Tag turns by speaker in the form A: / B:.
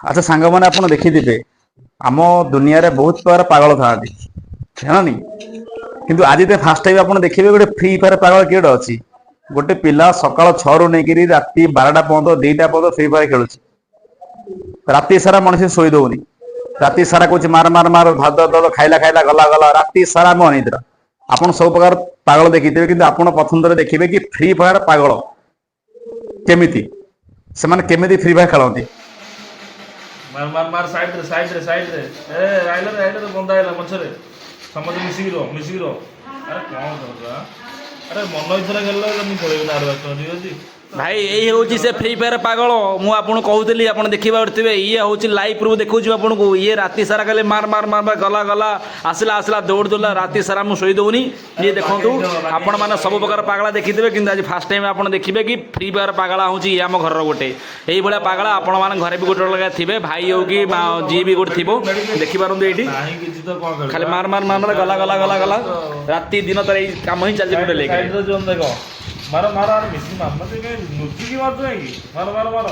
A: ଆଚ୍ଛା ସାଙ୍ଗମାନେ, ଆପଣ ଦେଖିଥିବେ ଆମ ଦୁନିଆରେ ବହୁତ ପ୍ରକାର ପାଗଳ ଥାଆନ୍ତି, ଜାଣନି? କିନ୍ତୁ ଆଜି ତ ଫାର୍ଷ୍ଟ ଟାଇମ୍ ଆପଣ ଦେଖିବେ ଗୋଟେ ଫ୍ରି ଫାୟାର ପାଗଳ କିଏ ଗୋଟେ ଅଛି। ଗୋଟେ ପିଲା ସକାଳ 6ରୁ ନେଇକିରି ରାତି 12ଟା ପର୍ଯ୍ୟନ୍ତ, 2ଟା ପର୍ଯ୍ୟନ୍ତ ଫ୍ରି ଫାୟାର ଖେଳୁଛି। ରାତି ସାରା ମଣିଷ ଶୋଇ ଦଉନି। ରାତି ସାରା କହୁଛି ମାର ମାର ମାର, ଭାତ ଦଳ ଖାଇଲା ଖାଇଲା ଗଲା ଗଲା। ରାତି ସାରା ଆମେ ଅନିଦ୍ରା। ଆପଣ ସବୁ ପ୍ରକାର ପାଗଳ ଦେଖିଥିବେ, କିନ୍ତୁ ଆପଣ ପ୍ରଥମ ଥର ଦେଖିବେ କି ଫ୍ରି ଫାୟାର ପାଗଳ କେମିତି, ସେମାନେ କେମିତି ଫ୍ରି ଫାୟାର ଖେଳନ୍ତି।
B: ମାର ମାର ମାର, ସାଇଡରେ ସାଇଡରେ ସାଇଡରେ। ଏ ଆଇଲା ରେ, ଆଇଲା ରେ, ବନ୍ଦା ଆଇଲା ପଛରେ। ସମସ୍ତେ ମିଶିକି ରୁହ, ମିଶିକି ରୁହ। ଆରେ କଣ କରୁଛ ଆଁ? ଆରେ ମନ ଇଚ୍ଛାରେ ଖେଳିଲେ ମୁଁ ପଳେଇବି ନା ଆର ରାସ୍ତା, ଠିକ ଅଛି?
C: ଭାଇ, ଏଇ ହେଉଛି ସେ ଫ୍ରି ଫାୟାର ପାଗଳ ମୁଁ ଆପଣଙ୍କୁ କହୁଥିଲି। ଆପଣ ଦେଖିପାରୁଥିବେ, ଇଏ ହେଉଛି ଲାଇଭ୍ ପ୍ରୁଫ୍ ଦେଖାଉଛି ଆପଣଙ୍କୁ। ଇଏ ରାତି ସାରା ଖାଲି ମାର ମାର ମାର ମାର, ଗଲା ଗଲା, ଆସିଲା ଆସିଲା, ଦୌଡ଼ି ଦେଲା। ରାତି ସାରା ମୁଁ ଶୋଇ ଦେଉନି। ଇଏ ଦେଖନ୍ତୁ, ଆପଣମାନେ ସବୁ ପ୍ରକାର ପାଗଳା ଦେଖିଥିବେ, କିନ୍ତୁ ଆଜି ଫାର୍ଷ୍ଟ ଟାଇମ୍ ଆପଣ ଦେଖିବେ କି ଫ୍ରି ଫାୟାର ପାଗଳା ହେଉଛି ଇଏ ଆମ ଘରର ଗୋଟେ। ଏଇଭଳିଆ ପାଗଳା ଆପଣମାନଙ୍କ ଘରେ ବି ଗୋଟେ ଗୋଟେ ଥିବେ, ଭାଇ ହଉ କି ଯିଏ ବି ଗୋଟେ ଥିବ। ଦେଖିପାରନ୍ତୁ ଏଇଠି।
B: ନାହିଁ କିଛି ତ କଣ ଖେଳିବା?
C: ଖାଲି ମାର ମାର ମାର ମାର, ଗଲା ଗଲା ଗଲା ଗଲା। ରାତି ଦିନ ତାର ଏଇ କାମ ହିଁ ଚାଲିଛି ଗୋଟେ ଲେଖରେ।
B: ସାଇଡରେ ଯୋଉ ଦେଖ, ମାର ମାର। ଆରେ ମିଶିକି ମାର ନା, କାଇଁ ଲୁଚିକି ମାରୁଛ କାହିଁକି? ମାର ମାର ମାର।